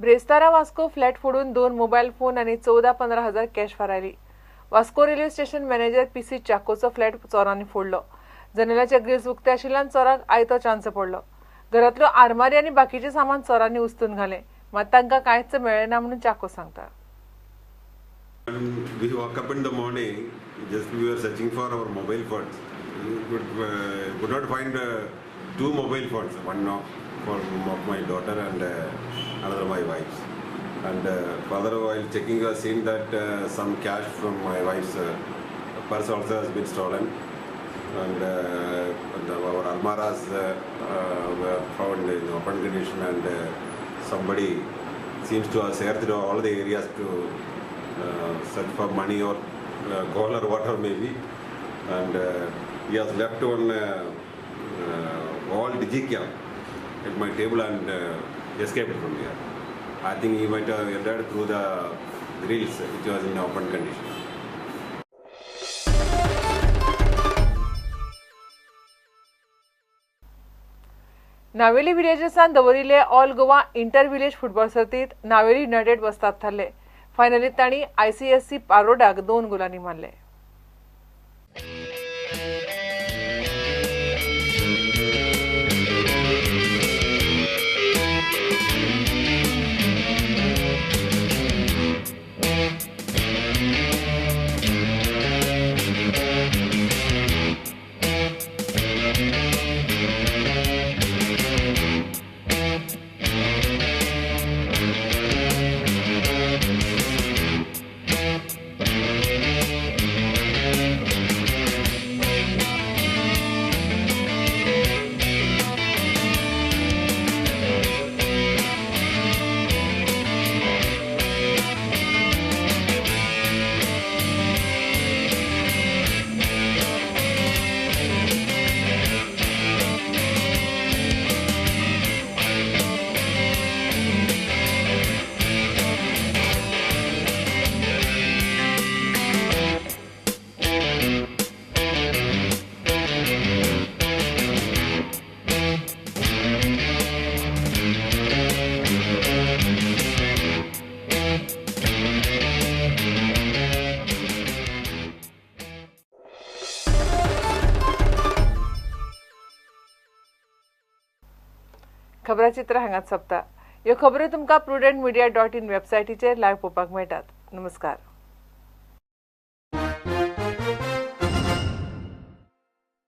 ब्रेस्तारा Vasco flat फोडून 2 mobile phone आनी 14-15 हजार कॅश फारायली। Vasco railway station manager PC चाकोचो flat चोरांनी फोडलो। जनेलाचे ग्रिल्स उक्ते आशिल्ल्यान चोरांक आयतो चान्स पडलो। घरांतल्यो आरमारी आनी बाकीचें सामान चोरांनी उस्तून घालें, मात तांकां कांयच मेळ्ळें ना म्हणून चाको सांगता। We woke up in the morning, just we were searching for our mobile phones. We could not find 2 mobile phones, one for my daughter and another my wife's. And further while checking, I seen that some cash from my wife's purse also has been stolen. And our almaras were found in open condition, and somebody seems to have searched all the areas to search for money or gold or whatever maybe, and he has left one all digicam at my table and escaped from here. I think he might have entered through the grills, which was in open condition. Navelim विलेजसान दवरिल्ले all Goa inter village football सर्तीत Navelim United वस्ताद थारले। फायनलीत तांणी ICSC पारोडाक 2 गोलांनी मारले। खबराचित्र हांगाच सोंपता। ह्यो खबरो तुमकां prudentmedia.in वेबसायटीचेर लायव्ह पळोवपाक मेळटात। नमस्कार।